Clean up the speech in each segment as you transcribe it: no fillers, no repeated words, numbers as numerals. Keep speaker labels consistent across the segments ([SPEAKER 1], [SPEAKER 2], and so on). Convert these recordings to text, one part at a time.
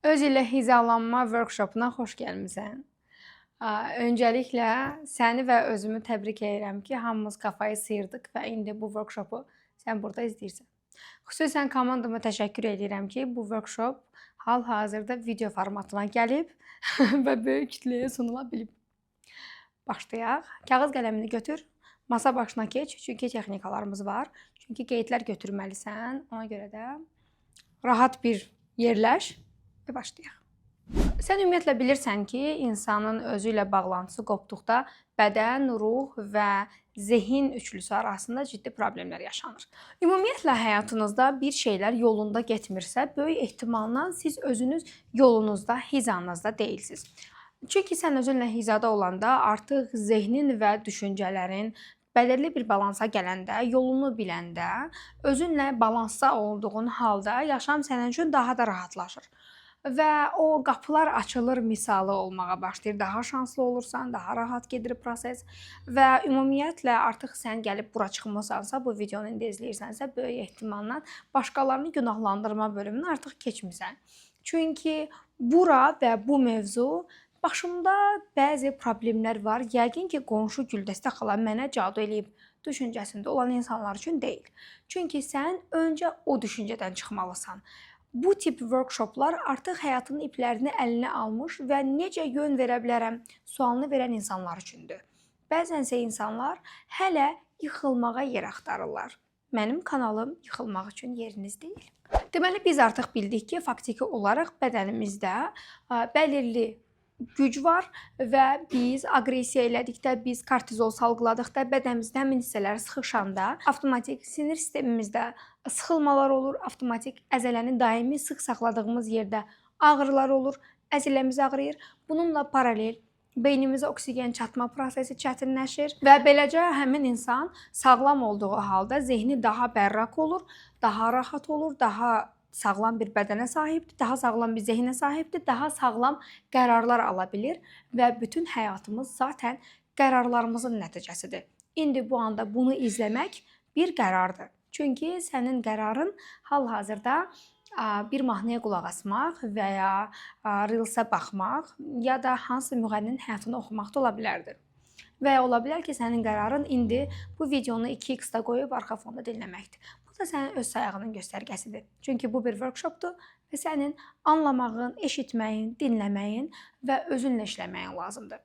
[SPEAKER 1] Öz ilə hizalanma workshopuna xoş gəlmisən. Öncəliklə səni və özümü təbrik edirəm ki, hamımız kafayı sıyırdıq və indi bu workshopu sən burada izləyirsən. Xüsusən komandama təşəkkür edirəm ki, bu workshop hal-hazırda video formatına gəlib və böyük kütləyə sunula bilib. Başlayaq. Kağız qələmini götür, masa başına keç, çünki texnikalarımız var. Çünki qeydlər götürməlisən. Ona görə də rahat bir yerləş və başlayaq. Sən ümumiyyətlə bilirsən ki, insanın özü ilə bağlantısı qopduqda bədən, ruh və zehin üçlüsü arasında ciddi problemlər yaşanır. Ümumiyyətlə həyatınızda bir şeylər yolunda getmirsə, böyük ehtimalla siz özünüz yolunuzda, hizanızda deyilsiniz. Çünki sən özünlə hizada olanda artıq zehnin və düşüncələrin belirli bir balansa gələndə, yolunu biləndə, özünlə balansda olduğun halda yaşam sənin üçün daha da rahatlaşır. Və o qapılar açılır misalı olmağa başlayır. Daha şanslı olursan, daha rahat gedir proses və ümumiyyətlə artıq sən gəlib bura çıxmısansa, bu videonu indi izləyirsənsə, böyük ehtimalla başqalarını günahlandırma bölümünü artıq keçmisən. Çünki bura və bu mövzu başımda bəzi problemlər var. Yəqin ki, qonşu Güldəstə xala mənə cadu eləyib düşüncəsində olan insanlar üçün deyil. Çünki sən öncə o düşüncədən çıxmalısan. Bu tip workshoplar artıq həyatının iplərini əlinə almış və necə yön verə bilərəm sualını verən insanlar üçündür. Bəzənsə insanlar hələ yıxılmağa yer axtarırlar. Mənim kanalım yıxılmaq üçün yeriniz deyil. Deməli biz artıq bildik ki, faktiki olaraq bədənimizdə bəlirli güc var və biz aqressiya elədikdə, biz kortizol salgıladıqda, bədənimizdə həmin hissələr sıxışanda avtomatik sinir sistemimizdə sıxılmalar olur, avtomatik əzələni daimi sıx saxladığımız yerdə ağrılar olur, əzələmiz ağrıyır. Bununla paralel beynimizə oksigen çatma prosesi çətinləşir və beləcə həmin insan sağlam olduğu halda zehni daha bərrak olur, daha rahat olur, daha sağlam bir bədənə sahibdir, daha sağlam bir zehinə sahibdir, daha sağlam qərarlar ala bilir və bütün həyatımız zaten qərarlarımızın nəticəsidir. İndi bu anda bunu izləmək bir qərardır. Çünki sənin qərarın hal-hazırda bir mahnıya qulaq asmaq və ya Reels-ə baxmaq ya da hansısa müğənninin həyatını oxumaq da ola bilərdi. Və ya ola bilər ki, sənin qərarın indi bu videonu 2x-də qoyub arxa fonda dinləməkdir. Bu da sənin öz sayağının göstərgəsidir. Çünki bu bir workshopdur və sənin anlamağın, eşitməyin, dinləməyin və özünlə işləməyin lazımdır.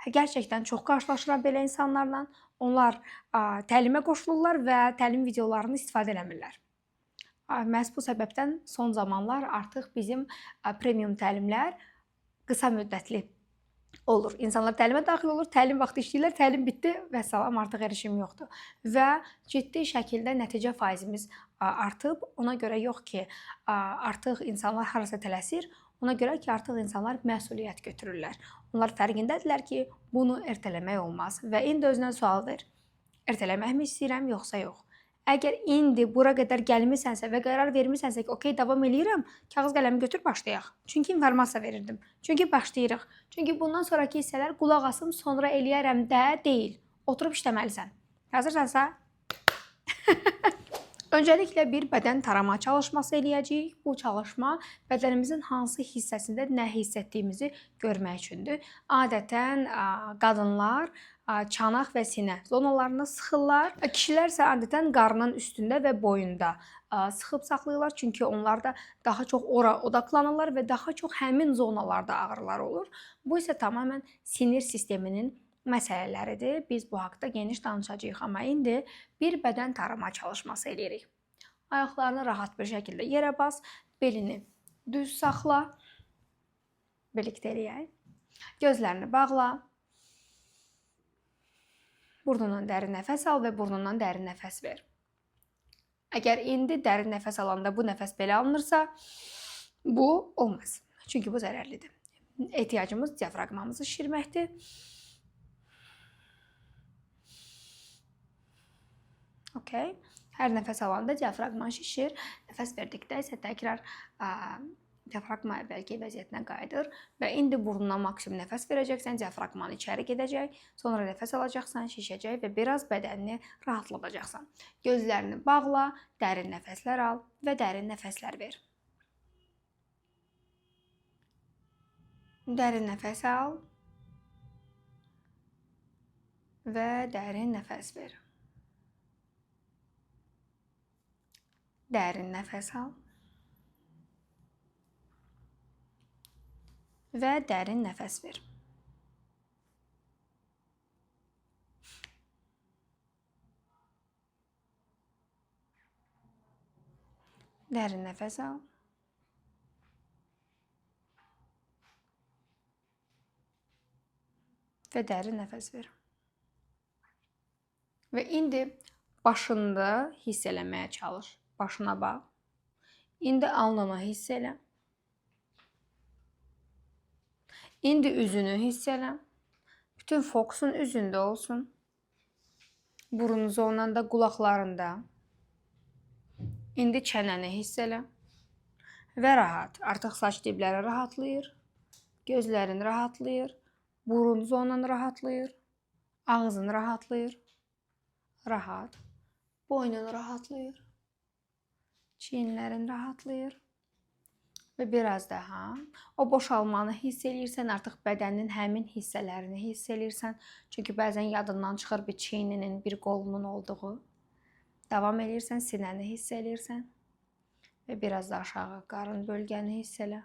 [SPEAKER 1] Gerçəkdən çox qarşılaşıram belə insanlarla. Onlar təlimə qoşulurlar və təlim videolarını istifadə eləmirlər. Məhz bu səbəbdən son zamanlar artıq bizim premium təlimlər qısa müddətli olur. İnsanlar təlimə daxil olur, təlim vaxtı işləyirlər, təlim bitdi və salam, artıq erişim yoxdur. Və ciddi şəkildə nəticə faizimiz artıb. Ona görə yox ki, artıq insanlar harasa tələsir, ona görə ki, artıq insanlar məsuliyyət götürürlər. Onlar fərqindədirlər ki, bunu ertələmək olmaz və indi özünə sual ver. Ertələməkmi istəyirəm, yoxsa yox? Əgər indi bura qədər gəlmisənsə və qərar vermisənsə ki, okey, davam eləyirəm, kağız qələmi götür, başlayaq. Çünki informasiya verirdim. Çünki başlayırıq. Çünki bundan sonrakı hissələr qulaq asım, sonra eləyərəm də deyil. Oturub işləməlisən. Hazırsansa? Öncəliklə bir bədən tarama çalışması eləyəcəyik. Bu çalışma bədənimizin hansı hissəsində nə hiss etdiyimizi görmək üçündür. Adətən qadınlar çanaq və sinə zonalarını sıxırlar. Kişilər isə adətən qarnın üstündə və boyunda sıxıb saxlayırlar. Çünki onlar da daha çox ora odaqlanırlar və daha çox həmin zonalarda ağrılar olur. Bu isə tamamilə sinir sisteminin məsələləridir. Biz bu haqda geniş danışacağıq, amma indi bir bədən tarama çalışması eləyirik. Ayaqlarını rahat bir şəkildə yerə bas, belini düz saxla. Birlikdə eləyək. Gözlərini bağla. Burnundan dərin nəfəs al və burnundan dərin nəfəs ver. Əgər indi dərin nəfəs alanda bu nəfəs belə alınırsa, bu olmaz. Çünki bu zərərlidir. Ehtiyacımız diafraqmamızı şişirməkdir. Okey. Hər nəfəs alanda diafraqma şişir. Nəfəs verdikdə isə təkrar diafraqma əvvəlki vəziyyətinə qayıdır və indi burnundan maksimum nəfəs verəcəksən, diafraqman içəri gedəcək, sonra nəfəs alacaqsan, şişəcək və biraz bədənini rahatladacaqsan. Gözlərini bağla, dərin nəfəslər al və dərin nəfəslər ver. Dərin nəfəs al və dərin nəfəs ver. Dərin nəfəs al və dərin nəfəs ver. Dərin nəfəs al. Və dərin nəfəs ver. Və indi başında hiss eləməyə çalış. Başına bax. İndi alnını hiss elə. İndi üzünü hiss elə. Bütün fokusun üzündə olsun. Burun zonanda, qulaqlarında. İndi çənəni hiss elə. Və rahat. Artıq saç dibləri rahatlayır. Gözlərin rahatlayır. Burun zonan rahatlayır. Ağzın rahatlayır. Rahat. Boynun rahatlayır. Çiyinlərin rahatlayır. Və biraz daha o boşalmanı hiss eləyirsən, artıq bədəninin həmin hissələrini hiss eləyirsən. Çünki bəzən yadından çıxır bir çiyninin, bir qolunun olduğu. Davam eləyirsən, sinəni hiss eləyirsən. Və biraz da aşağı qarın bölgəni hiss elə.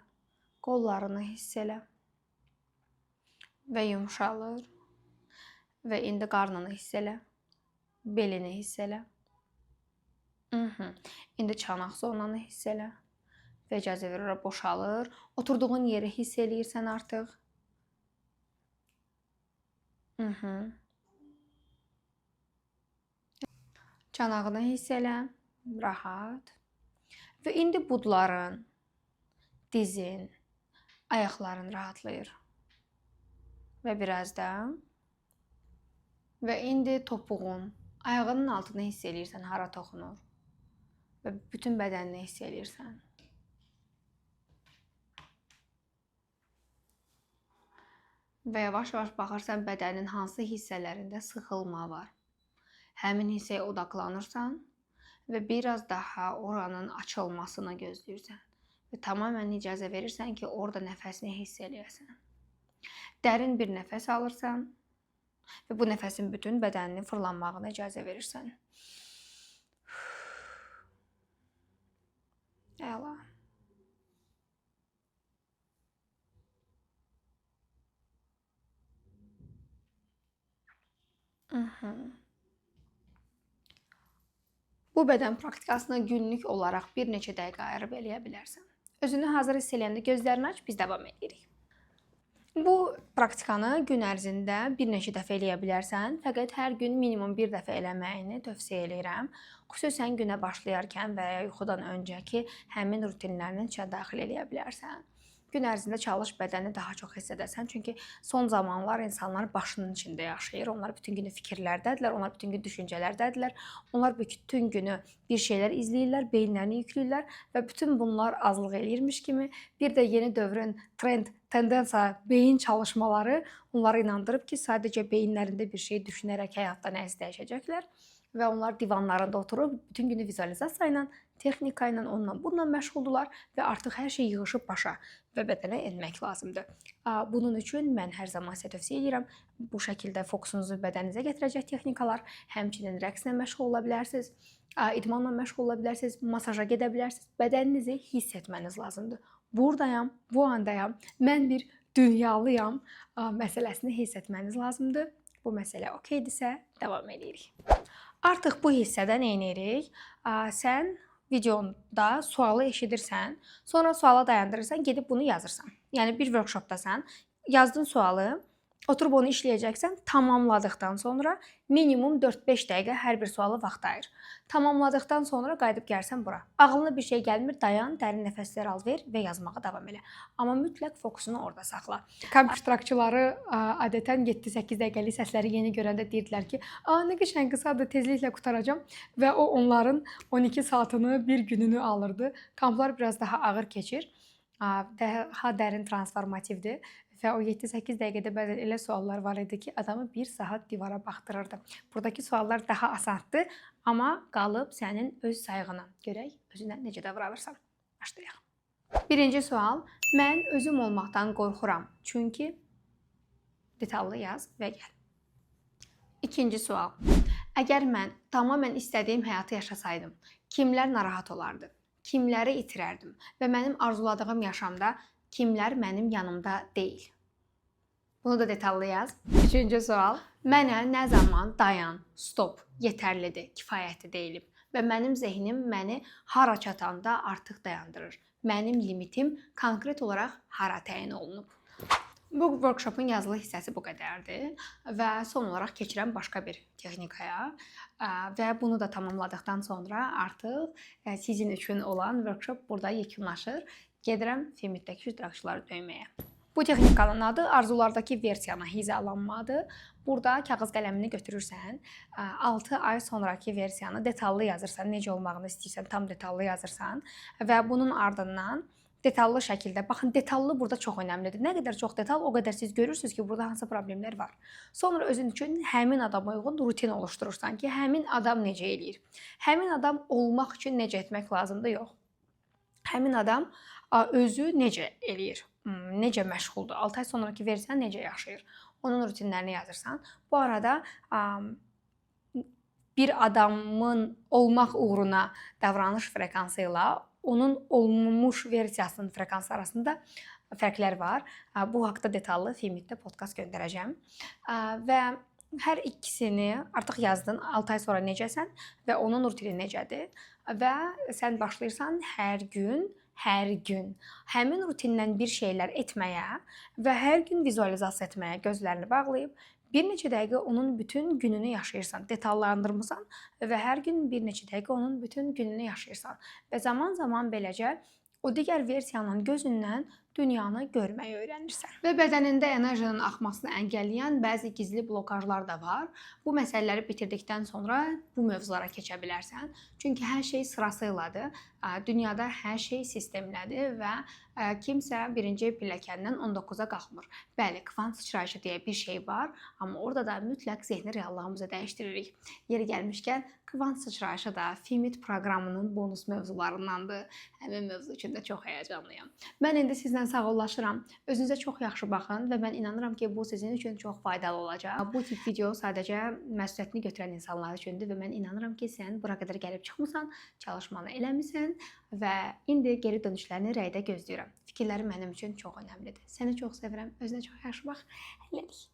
[SPEAKER 1] Qollarını hiss elə. Və yumşalır. Və indi qarnını hiss elə. Belini hiss elə. İndi çanaq zonanı hiss elə. Və icazə ver, ora boşalır. Oturduğun yeri hiss eləyirsən artıq. Çanağını hiss elə. Rahat. Və indi budların, dizin, ayaqların rahatlayır. Və biraz da. Və indi topuğun, ayağının altını hiss eləyirsən, hara toxunur. Və bütün bədənini hiss eləyirsən. Və yavaş-yavaş baxırsan bədənin hansı hissələrində sıxılma var. Həmin hissəyə odaqlanırsan və biraz daha oranın açılmasını gözləyirsən. Və tamamilə icazə verirsən ki, orada nəfəsini hiss eləyəsən. Dərin bir nəfəs alırsan və bu nəfəsin bütün bədəninin fırlanmağına icazə verirsən. Əla. Bu bədən praktikasına günlük olaraq bir neçə dəqiqə ayırıb eləyə bilərsən. Özünü hazır hiss eləyəndə gözlərini aç, biz davam edirik. Bu praktikanı gün ərzində bir neçə dəfə eləyə bilərsən. Fəqət hər gün minimum bir dəfə eləməyini tövsiyə eləyirəm. Xüsusən günə başlayarkən və ya yuxudan öncəki həmin rutinlərinin içinə daxil eləyə bilərsən. Gün ərzində çalış bədəni daha çox hiss edəsən. Çünki son zamanlar insanlar başının içində yaşayır. Onlar bütün günü fikirlərdədirlər, onlar bütün gün düşüncələrdədirlər. Onlar bütün günü bir şeylər izləyirlər, beyinlərini yükləyirlər və bütün bunlar azlıq eləyirmiş kimi bir də yeni dövrün trend, tendensiya, beyin çalışmaları onları inandırıb ki, sadəcə beyinlərində bir şey düşünərək həyatda nəsə dəyişəcəklər və onlar divanlarında oturub bütün günü vizualizasiya ilə, texnika ilə, onunla, bununla məşğuldular və artıq hər şey yığışıb başa və bədənə enmək lazımdır. Bunun üçün mən hər zaman sizə tövsiyə edirəm. Bu şəkildə fokusunuzu bədəninizə gətirəcək texnikalar, həmçinin rəqslə məşğul ola bilərsiniz, idmanla məşğul ola bilərsiniz, masaja gedə bilərsiniz. Bədəninizi hiss etməniz lazımdır. Buradayam, bu andayam, mən bir dünyalıyam məsələsini hiss etməniz lazımdır. Bu məsələ okeydirsə, davam edirik. Artıq bu hissədə nə edirik? Sən videonda sualı eşidirsən, sonra suala dayandırırsan, gedib bunu yazırsan. Yəni bir workshopdasan, yazdın sualı, oturub onu işləyəcəksən, tamamladıqdan sonra minimum 4-5 dəqiqə hər bir suala vaxt ayır. Tamamladıqdan sonra qayıdıb gəlsən bura. Ağlına bir şey gəlmir, dayan, dərin nəfəslər al, ver və yazmağa davam elə. Amma mütləq fokusunu orada saxla. Kamp iştirakçıları adətən 7-8 dəqiqəlik səsləri yeni görəndə deyirdilər ki, "A, nə qəşəng qısadır, tezliklə qurtaracağam" və o onların 12 saatını, bir gününü alırdı. Kamplar biraz daha ağır keçir. Daha dərin transformativdir və o 7-8 dəqiqədə bəzən elə suallar var idi ki, adamı bir saat divara baxdırırdı. Buradakı suallar daha asandır, amma qalıb sənin öz sayğına. Görək özünə necə davranırsan. Başlayaq. Birinci sual: Mən özüm olmaqdan qorxuram, çünki detallı yaz və gəl. İkinci sual. Əgər mən tamamilə istədiyim həyatı yaşasaydım, kimlər narahat olardı? Kimləri itirərdim? Və mənim arzuladığım yaşamda kimlər mənim yanımda deyil? Bunu da detallı yaz. Üçüncü sual. Mənə nə zaman dayan, stop, yetərlidir, kifayətli deyilim və mənim zehnim məni hara çatanda artıq dayandırır. Mənim limitim konkret olaraq hara təyin olunub? Bu workshopun yazılı hissəsi bu qədərdir və son olaraq keçirəm başqa bir texnikaya və bunu da tamamladıqdan sonra artıq sizin üçün olan workshop burada yekunlaşır. Gedirəm Femitdəki iştirakçıları döyməyə. Bu texnikanın adı arzulardakı versiyana hizalanmadır. Burada kağız qələmini götürürsən, 6 ay sonrakı versiyanı detallı yazırsan, necə olmağını istəyirsən, tam detallı yazırsan və bunun ardından detallı şəkildə, baxın, detallı burada çox önəmlidir. Nə qədər çox detal, o qədər siz görürsünüz ki, burada hansı problemlər var. Sonra özün üçün həmin adama uyğun rutin oluşdurursan ki, həmin adam necə eləyir. Həmin adam olmaq üçün necə etmək lazımdır? Yox. Həmin adam özü necə eləyir? Necə məşğuldur? 6 ay sonrakı versiya necə yaşayır? Onun rutinlərini yazırsan. Bu arada bir adamın olmaq uğruna davranış frekansı ilə onun olmuş versiyasının frekansı arasında fərqlər var. Bu haqda detallı Femitdə podkast göndərəcəm. Və hər ikisini artıq yazdın. 6 ay sonra necəsən və onun rutini necədir? Və sən başlayırsan hər gün həmin rutindən bir şeylər etməyə və hər gün vizualizasiya etməyə, gözlərini bağlayıb bir neçə dəqiqə onun bütün gününü yaşayırsan, detallandırmısan və hər gün bir neçə dəqiqə onun bütün gününü yaşayırsan və zaman-zaman beləcə o digər versiyanın gözündən dünyanı görməyi öyrənirsən. Və bədənində enerjinin axmasını əngəlləyən bəzi gizli blokajlar da var. Bu məsələləri bitirdikdən sonra bu mövzulara keçə bilərsən. Çünki hər şey sırasıyladır. Dünyada hər şey sistemlədir və kimsə birinci pilləkəndən 19-a qalxmır. Bəli, kvant sıçrayışı deyə bir şey var, amma orada da mütləq zehni reallığımızı dəyişdiririk. Yeri gəlmişkən, kvant sıçrayışı da Femit proqramının bonus mövzularındandır. Həmin mövzu üçün də çox həyəcanlıyam. Mən indi sizlə sağollaşıram. Özünüzə çox yaxşı baxın və mən inanıram ki, bu sizin üçün çox faydalı olacaq. Bu tip video sadəcə məsuliyyətini götürən insanlar üçündür və mən inanıram ki, sən bura qədər gəlib çıxmısan, çalışmanı eləmisən və indi geri dönüşlərini rəydə gözləyirəm. Fikirlərin mənim üçün çox önəmlidir. Səni çox sevirəm. Özünə çox yaxşı bax. Hələlik.